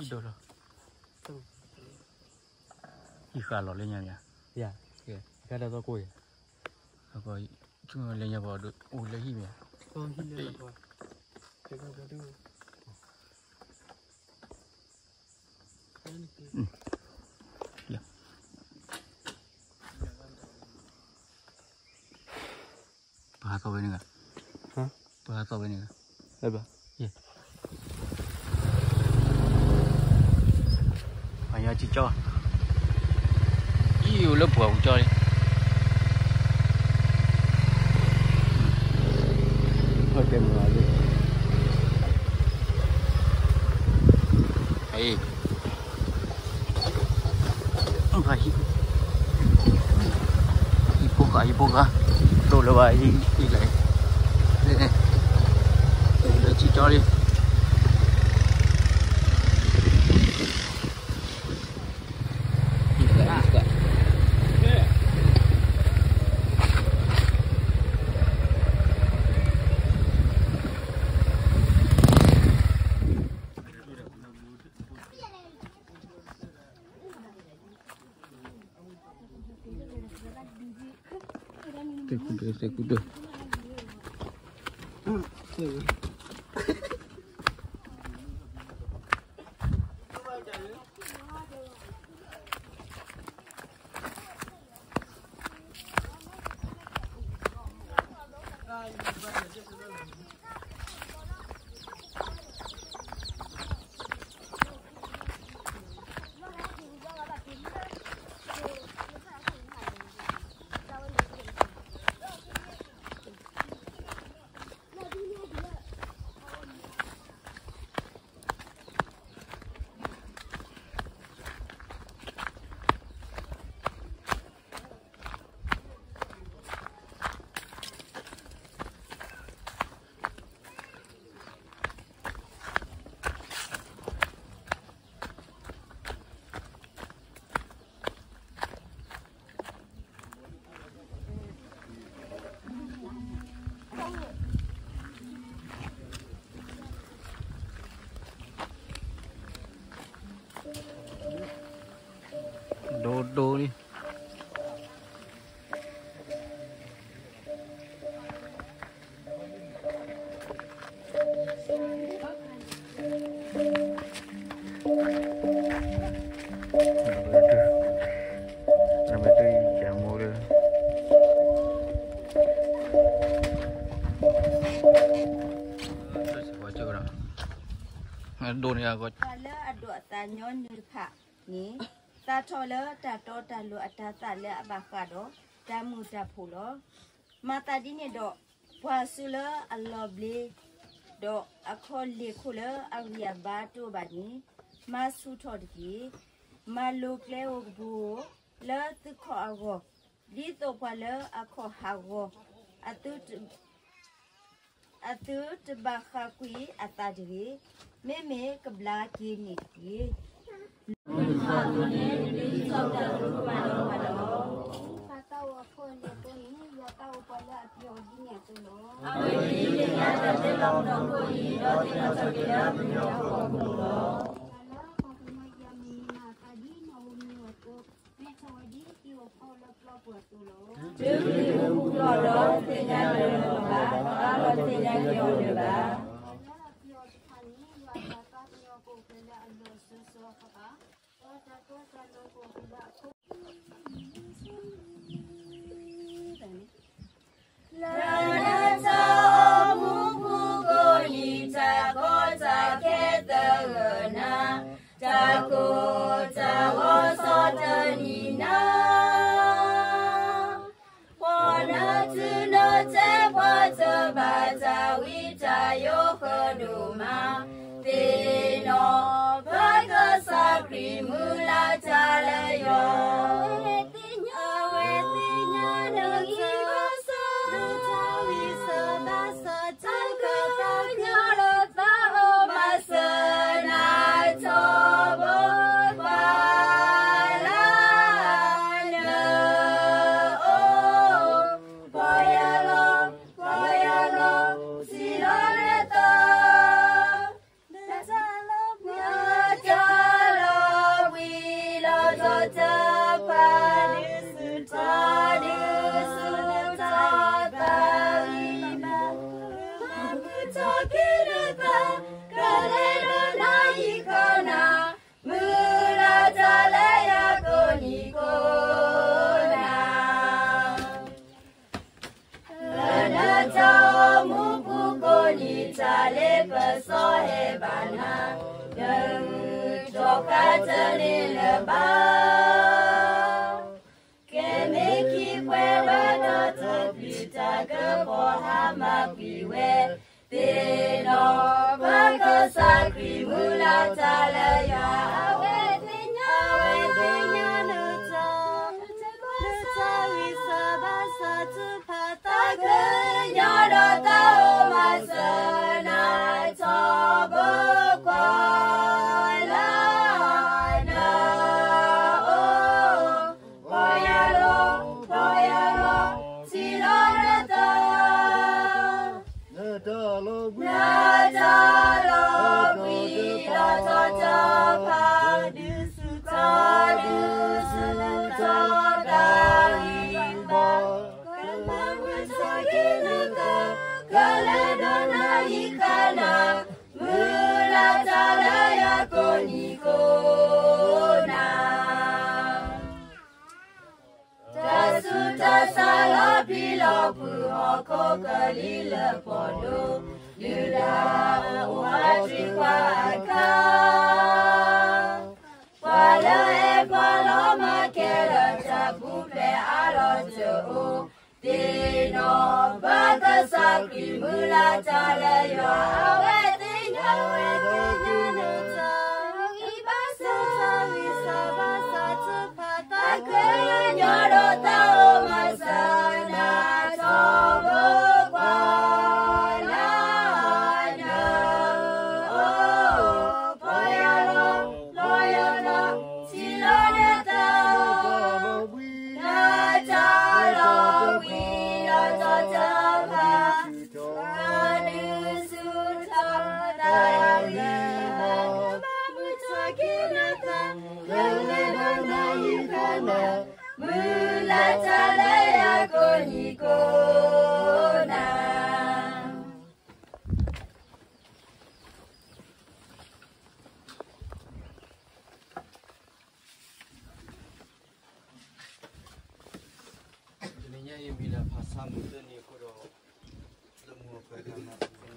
ဒိၣ်လီၤ, ဟံၣ်ဃာ်လီၤလၢညါမ့ၢ်ဧါ, ယၤ, ယၤ, ယၤတၢ်သီကိၢ်ယၤ, အဃိ, လၢညါပှၤဒိၣ်အိၣ်လၢဟံၣ်မ့ၢ်ဧါ, ဟံၣ်လၢပှၤ, ပဟးသီၣ်ဝဲန့ၣ်ဂၤ, ပဟးသီၣ်ဝဲန့ၣ်ဂၤ, ပှၤညီကၠီ, အံၤအိၣ်လၢပှၢ်ပူၤကၠီလံ, အ့ ဟံၣ်ဖိဃာ် ဟံၣ်ဖိဃာ်, ဒိၣ်လၢၤဘၣ်အံၤ, လၢကၠီလံ, ဟံၣ်ဃာ် ဟံၣ်ဃာ်. သ့ၣ်ကူဒၢ သ့ၣ်ကူဒၢ. ဒိၣ်ဒိၣ်လံ. ပှၤလၢအဒိးအသးညီနုၢ်တဖၣ်န့ၣ် သးထီၣ်လၢတၢ်တီတၢ်လိၤအတၤသၣ်လၢအဘၣ်ဃးဒီးတၢ်မုာ်တၢ်ဖိးလီၤ. မၤသးဒ်န့ၣ်ဒီး ပှၤဆူလၢအလီၤဘျ့ ဒီးအခီၣ်လ့ၢ်ခိၣ်လၢအဂံၢ်အဘါတအိၣ်ဘၣ်န့ၣ် မၤဆူၣ်ထီၣ်တက့ၢ်. မၤလိၤကျဲဧိၤကပူၤဧိၤ လၢသုခီၣ်အဂီၢ်, ဒ်သိးပှၤလၢအခီၣ်ဟးဂီၤ အသုတဘၣ်ဃၣ်ကွံာ်အသးတဂ့ၤ, မ့မ့ၢ်ကဘျါက့ၤန့ၣ်တက့ၢ်. မ့ၢ်တဖၣ်အသိးန့ၣ် နသုတဆီၣ်တၢ်သရူးကမၤလီၤပှၤလီၤ. တၢ်သးအိၣ်အခိၣ်အလ့ၢ်အဃိန့ၣ် ယွၤသးအိၣ်ပှၤလၢအပျံၤအီၤဒ်န့ၣ်အသိးလီၤ. အဝဲအံၤမ့ၢ်တၢ်လၢအတၢ်တဲလီၤမုၢ်နီၢ်ခိအံၤ ဒီးသ့ၣ်နီၣ်ထီၣ်က့ၤလၢပှၤကညီအဖီခိၣ်လီၤ. တၢ်လၢပှၤကညီအံၤအမုၢ်နံၤမၤအသးဒ်နီၣ်ဧိၤမ့ၢ်ဝဲအသိး, မ့ၢ်ထီၣ်ဝဲဒ်သ့ၣ်ဧိၤဖီလၢပျီပူၤအသိးလီၤ. တုၤမုၢ်နံၤအိၣ်ဘူးလီၤဒီး တသ့ၣ်ညါလၢၤလၢၤဘၣ်, ဘၣ်ဒီးသ့ၣ်ညါက့ၤအီၤလၢၤဘၣ်. တၢ်လၢအပျံၤအီၤတဖၣ်န့ၣ် ယွၤအတၢ်သးကညီၤကအိၣ်ဖျဲၣ်လၢအလီၢ်စိၤစိၤအဃၣ်ဃၣ်, ဒီးတၢ်တီတၢ်လိၤကအိၣ်ဖျဲၣ်လၢအခိၣ် လၢနတၢ်အိၣ်မူပူၤကိးနံၤ တၢ်ကီတၢ်ခဲသဂၢၢ်နၤ, တၢ်ကိၢ်တၢ်ဂီၤဆီၣ်တနံၤနၤ, ပှၤနုာ်တုၤနုာ်တဲပှၤတဘၣ် တၢ်ဝံတၢ်ယိးဃၢဒိၣ်မး, သ့ၣ်နီၣ်ပကစၢ်ခရံာ်မုၢ်လၢ်တၢ်လၢယွၤ, အဝဲသ့ၣ်ညါနဂံၢ်ဘါစၢ်, နတၢ်ဝံစၢ်ဘါစၢ် တၢ်ကပာ်ပနီၣ်လၢသးအိၣ် ဘၣ်စၢၤနၤထီဘိပှၤလၢနအိၣ်, ပီၢ်ယၢ်လီၤ, ပီၢ်ယၢ်လီၤ, စံးလီၤနသး, နတၢ်လၢပှၤ, နတၢ် စီၤဟဲဘၣ်နၤ, နဂုာ်တြီဃာ်တန့ၢ်လၢၤဘၣ်. ကမ့ၢ်ခံပှဲၤဒီးတၢ်တပျံၤတၢ်ကပီၤ ဟါမၢ်ကွံာ်ဝဲ, သ့ၣ်နီၣ်ပၢ်ကစၢ်ခရံာ် မုၢ်လၢ်တၢ်လၢယွၤ, အဝဲသ့ၣ်ညါ, အဝဲသ့ၣ်ညါလၢတၢ် လၢတၢ်ဂံၢ်စၢ်ဘါစၢ်တဖၣ် တၢ်ကညီဒီးတၢ်အိၣ်မၤစၢၤ နၤထီဘိကွၢ်လၢနၤအိၣ်, ပီၢ်ယၢ်လီၤ, ပီၢ်ယၢ်လီၤ, ထံၣ်လီၤနတၢ် နတၢ်လီၤဘှံး, နတၢ်လီၤဘှံးဒီးတၢ်တဖၣ် ဒုးဆူၣ်ထီၣ်, ဒုးဆူၣ်ထီၣ်တၢ်ဂံၢ်ဘါ, ကမၤမုာ်ထီၣ်က့ၤနသး, ကလဲၤဒီးနၤယံၤခါနၤ, မုၢ်လၢ်တၢ်လၢယွၤကိးနံၤကိးနၤ တၢ်ဆူးတၢ်ဆါလီၤပျံၤလီၤဖုး ဟီၣ်ခိၣ်ကလံၤလၢပှၤဒိၣ်, ဒုၣ်ဒါအိၣ်အထံခွါအခါ, ပှၤလၢအဲၣ်ပှၤလီၤမၢ်ကဲလၢာ် တၢ်ပူၤဖျဲးအါလီၤတအိၣ်, သ့ၣ်နီၣ်ပၢ်ကစၢ်ခရံာ် မုၢ်လၢ်တၢ်လၢယွၤ, အဝဲသ့ၣ်ညါ, အဝဲသ့ၣ်ညါလၢတၢ်ဂံၢ်ဘါစၢ်, တၢ်ဂံၢ်စၢ်ဘါစၢ်တဖၣ် တၢ်ကညီဒီးတၢ်အိၣ်မၤစၢၤ နၤထီဘိကွၢ်လၢနၤအိၣ်, ပီၢ်ယၢ်လီၤ, ပီၢ်ယၢ်လီၤ, ထံၣ်လီၤနတၢ် နတၢ်လီၤဘှံးဒီးတၢ်တဖၣ်, တၢ်ဒုးဆူၣ်ထီၣ်တၢ်ဂံၢ်ဘါ, ကမၤမုာ်ထီၣ်က့ၤနသး, ကလဲၤဒီးနၤယံၤခါနၤ, မုၢ်လၢ်တၢ်လၢယွၤကိးနံၤကိးနၤ တနံၤညါအံၤမ့ၢ်ဒၣ်ဖးဆါမုၢ်သၢနံၤအဃိဒီး လၢမုၢ်အပှဲၤတၢ်မၤ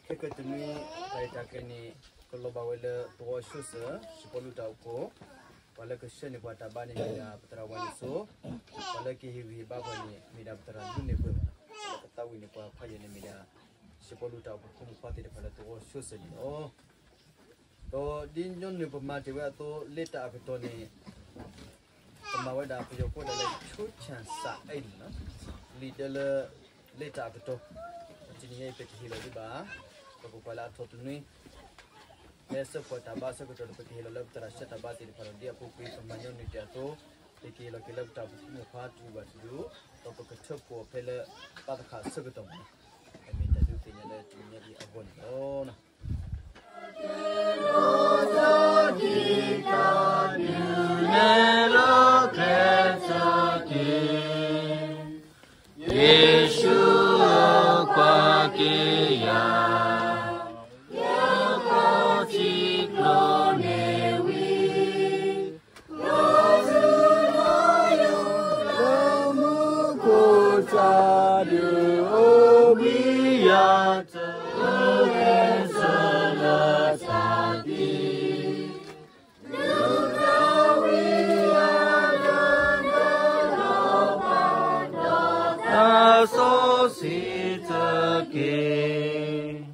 ခဲကတနွံ တၢ်ရဲၣ်တၢ်ကျဲၤန့ၣ် ကလီၤဘၣ်ဝဲလၢသဝီဆိစၢၤ စံးပီလူးတၢ်အိၣ်ဖှိၣ်, ပှၤလၢကဆှၢန့ၢ်ပှၤတၢ်ဘါန့ၣ်မ့ၢ်ဒၣ် ပသရၣ်ဝဲန့ၣ်စိ, ပှၤလၢကဟ့ၣ်ဂံၢ်ဟ့ၣ်ဘါပှၤန့ၣ် မ့ၢ်ဒၣ်ပသရၣ်ဒူန့ၢ်ပှဲၤဘၣ်, ပှၤလၢကသးဝံၣ်န့ၢ်ပှၤခါယဲၢ်န့ၣ်မ့ၢ်ဒၣ် စံးပီလူးတၢ်အိၣ်ဖှိၣ်ဖိမုၣ်ဖိသ့ၣ်တဖၣ်လၢသဝီဆိစၢၤန့ၣ်လီၤ. ဒီးဒ်ညီနုၢ်ပမၤတ့ၢ်ဝဲအသိး လ့တၢ်အကတီၢ်န့ၣ် ပမၤဝဲဒၣ်ပယီၤကိးဒၣ်လၢ ချိဆၣ်စးအဲၣ်န့ၣ်လီၤ. လံာ်ဒၢလၢ လ့တၢ်အကတီၢ်, တနံၤညါအံၤပတဟ့ၣ်လီၤဒံးဘၣ်, ပကကွၢ်လၢအထီၣ်တနွံ လၢဆၢကွၢ်တၢ်ဘါအဆၢကတီၢ်ဒီး ပကဟ့ၣ်လီၤလၢပသရၣ်ဆှၢတၢ်ဘါသ့ၣ်တဖၣ်ဒီး ဒ်အပူၤကွံာ်ပမၤညီနုၢ်တ့ၢ်အသိး, ပကဟ့ၣ်လီၤက့ၤလၢပတၢ်အိၣ်ဖှိၣ်ဖိမုၣ်ဖိတဒူၣ်ဘၣ်တဒူၣ်, ဒီးပကထၢဖှိၣ်အီၤဖဲလၢ ပၢ်သခၣ်အဆၢကတီၢ်မး, အမ့ၢ်တၢ်ဒုးသ့ၣ်ညါလၢတနံၤညါအံၤအဂီၢ်န့ၣ်လီၤ. ယ့ၣ်ၡူးဧၢ ကွၢ်က့ၤယၤ, ယကထံၣ်ကျိန့ၣ်ဝံၤ, လၢမူခိၣ်တၢ်ဒုးအိၣ်ဘှံးယၤ တဂဲၤဆၢလၢတၢ်သံ တၢ်စီဆှံတက့ၢ်.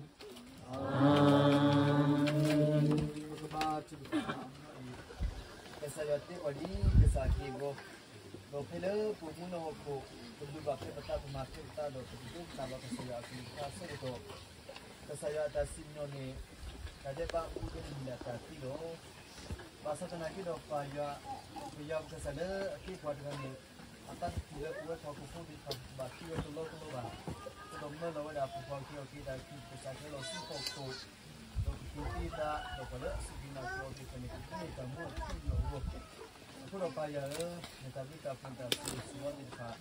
ကစၢ်ယွၤတဲအီၤဒ်ကစၢ်အက့ၢ်အဂီၤ, ဒီးဖဲလၢပအိၣ်မူလၢဟီၣ်ခိၣ် ပလုၢ်ဘၣ်ဖဲပသး ပမၤဖဲပသးဒီး ပကဒိကနၣ်ဘၣ်ကစၢ်ယွၤအကလုၢ်ကထါအဆၢကတီၢ်, ကစၢ်ယွၤအတၢ်စံၣ်ညီၣ်န့ၣ် တၢ်ဒဲးဘးအိၣ်လၢနမံၤလၢအတၢ်သံလီၤ. ဘၣ်ဆၣ်သနာ်က့ဒီးပၢ်ယွၤ, ပယွၤပကစၢ်လၢအက့ပှၤတဂၤန့ၣ်, အသးတဖုလၢပဝဲပှၤဟီၣ်ခိၣ်ဖိသ့ၣ်တဖၣ်ဘၣ်သံဝဲတလီၢ်တလီၢ်ဘၣ်. အဃိဒီးမၢလီၤဝဲဒၣ်ပှၤက့ၤအီၤက့ၤတၢ်ခံ ပကစၢ်ကဟဲလီၤဆူဟီၣ်ခိၣ်, ဒီးပက့ၤသံသး ဒီးပှၤလၢအစူၢ်က့ၤနာ်က့ၤအီၤသ့ၣ်တဖၣ်န့ၣ် ကဒိးန့ၢ်တၢ်မူအထူအယိာ်အဂီၢ်. အဃိဒီးပၢ်ယွၤဧၢ, နတၢ်ဘျုးတၢ်ဖှိၣ်တၢ်ဆိၣ်ဂ့ၤဆိၣ်ဝါသ့ၣ်တဖၣ်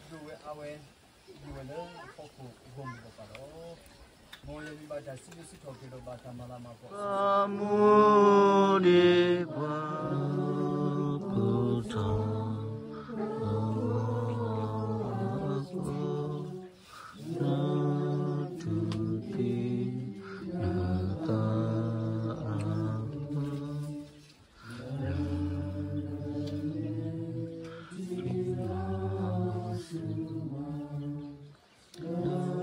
ဒိၣ်ဝဲအါဝဲ ဒိၣ်ဝဲလၢဟီၣ်ခိၣ်အဂီၢ်မုၢ်ဒီးပၢ်လီၤ. မ်ယွၤမံၤဘၣ်တၢ်စံးဘျုးစံးထီၣ်က့ၤဒီးဘၣ်တၢ်မၤလၤမၤကပီၤ မူဒ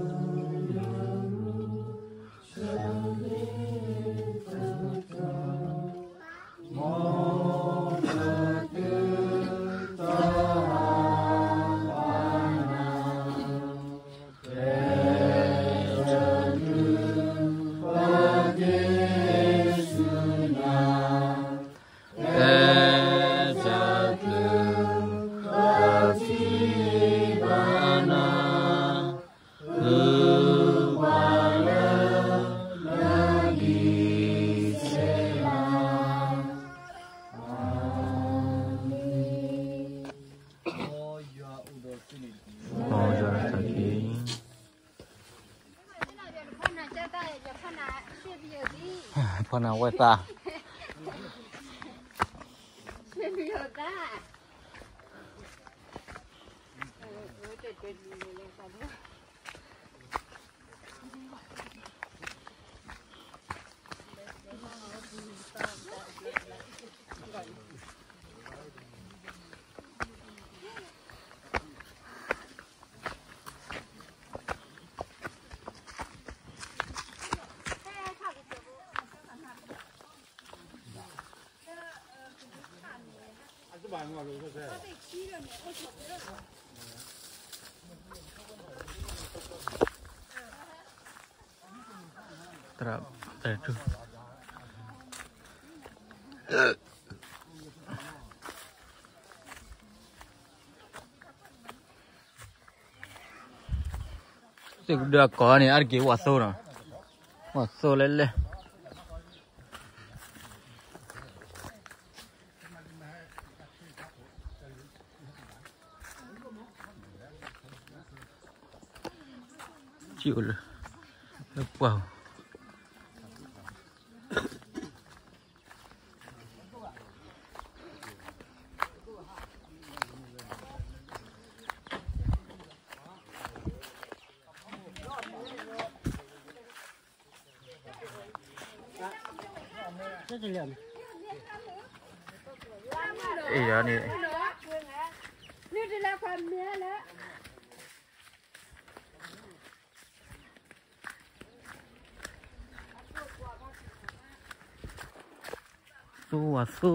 ံးပှၤကိးထီၣ် နတူၢ်သံနသးအါ မ်ယွၤအိၣ်ဒီးသုန့ၣ်တက့ၢ်. ဖီနၤဝဲသး သရၣ်, သရၣ်ထူ, သုးကဒုအကီၢ်န့ၣ် အါတက့ၢ်ဝဲသိနီၤ, ဝဲသိလဲၣ်လဲၣ်. ကၠံၣ်အိၣ်လၢ, လၢပှၢ်ဧိၤ. အံၤန့ၣ် သူဝဲသူ,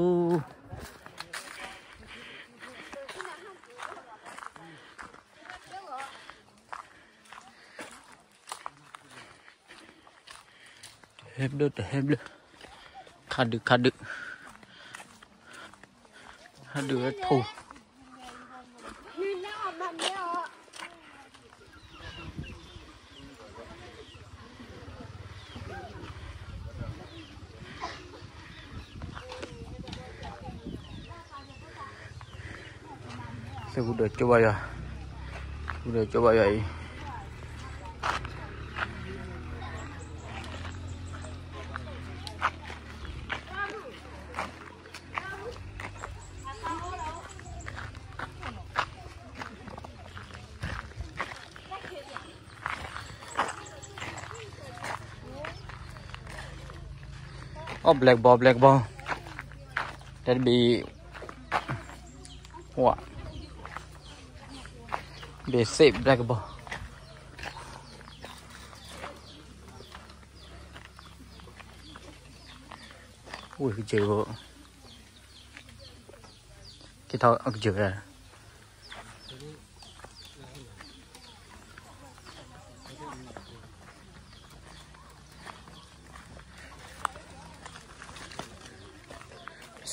တဟဲဘျုး တဟဲဘျုး, ခးဒုး ခးဒုး, ခးဒုးဝဲထိၣ်. သုးခိၣ်ဒိၣ်ကၠိဘၣ်ယွၤ, သုးခိၣ်ဒိၣ်ကၠိဘၣ်ယွၤအံၤ. အိၣ် black ball, black ball, that be what, be safe, black ball. ဝ့ၢ်ကစၢၢ်, က့ၤထီၣ်အကစၢၢ်,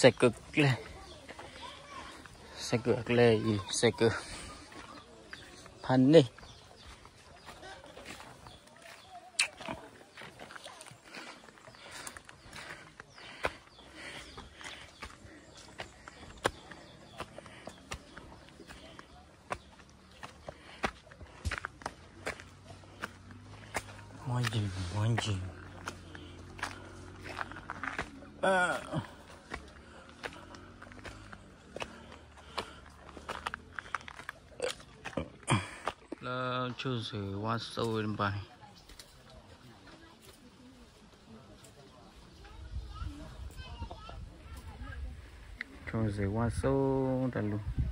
စဲးကၢးကျဲ, စဲးကၢးအကျဲအံၤ စဲးကၢးဖးန့ၢ် ဝါယံၤ ဝါယံၤ လၢဆိၣ်စ့ဝါစိတဘၣ်န့ၣ်, ဆိၣ်စ့ဝါစိတလူၤ